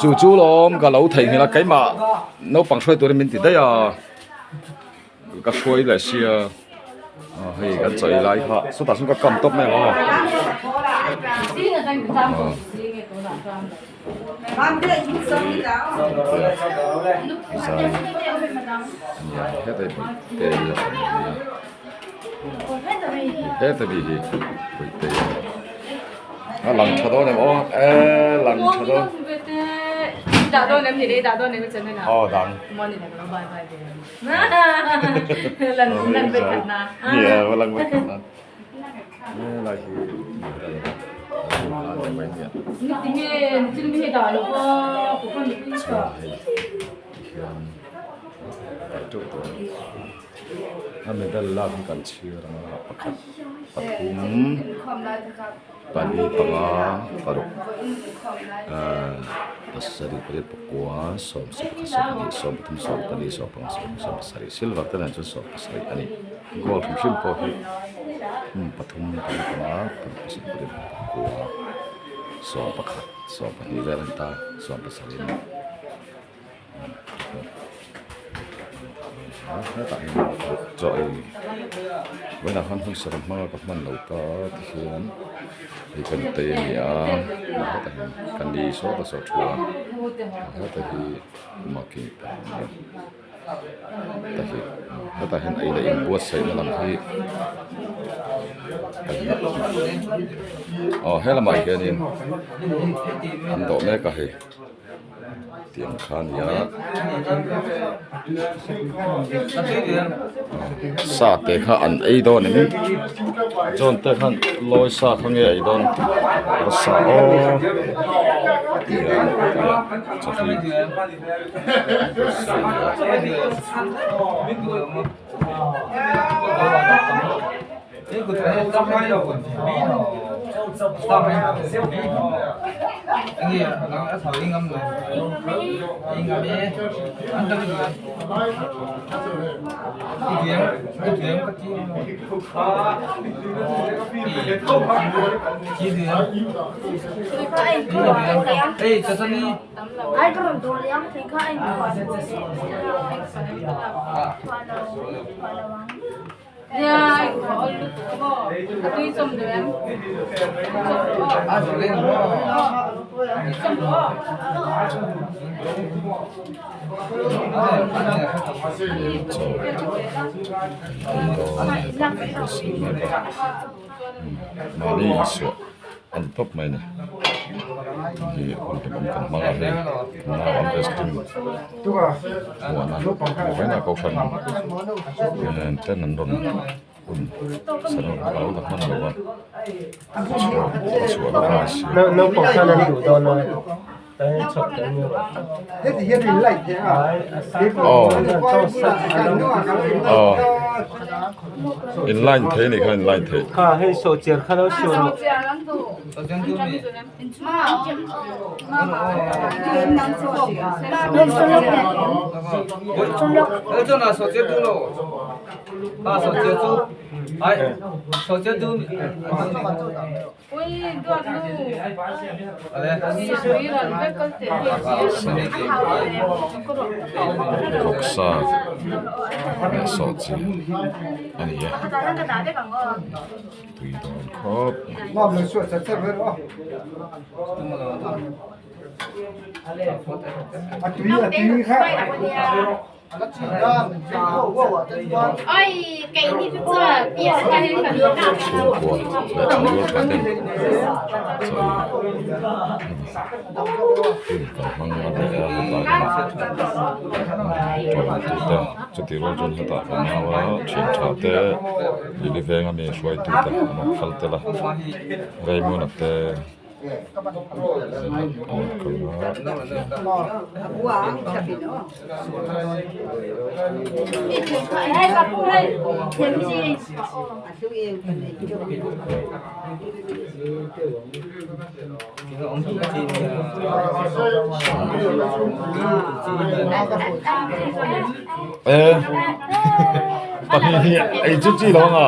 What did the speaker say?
Chu chu lawm ka lo theihnghilh a keimah naupang hruai turin min ti daih a ka hruai leh sia aw hei kan chawi lai kha sawtah sawn ka kam tawp mai ang aw. Zai ania heta hi bawihte a awm a heta mi hi bawihte a lang tha dawn em aw e lang tha dawn aw dang nia lang ve khat na. Helai hi chuan hei tihian paih teuh tawh a ni a medal lak hi kan chhiar ang a pakhat pathum pali panga paruk ahh pasarih pariat pakua sawm sawmpakhat sawmpahnih sawmpathum sawmpali sawmpanga sawmpakhat sawmpasarih silver te nen chuan sawmpasarih a ni. Goal hrim hrim pawh hi hmun pathum pali panga paruk pasarih pariat pakua 11 12 vel a ni ta 17 a ni hetah hian chaw ei vawiinah khan hun sarh hmanga ka hman lo ta tihian hei kan tei a ni a hetah hian kan ni sawt a saw thu a hetah hi maki a ni a. Ta hi hetah hian ei leh inbuatsaihna lam hi aw he lamah hianin an dawh mek a hei tiang kha a ni a sa te kha an ei dawn em John te khan lawi sa kha nge a ei dawn sa aw tiang chaw hi. Mahni insuah a ni tawp mai a ni hei hun hlimawm kan hmang a hei nau an ice cream huan a vawiinah kohhran ten an rawn hun a lo la hman lo a chhuah a chhuah lawk a ngai si aw aw in line thei a nih kha in line thei. Vawksa leh sawhchi a ni a tui dawn khawp mai. Chhungkua leh thenrual tha ten chaw ei hun kan hmang a leh a hetah hian tawngtu te chutih rual chuan hetah kan nau a thian tha te lili veng ami hruaitu te an awm kal tel a Raymond-a te. Pahnih hi ei chu chi lo ang a.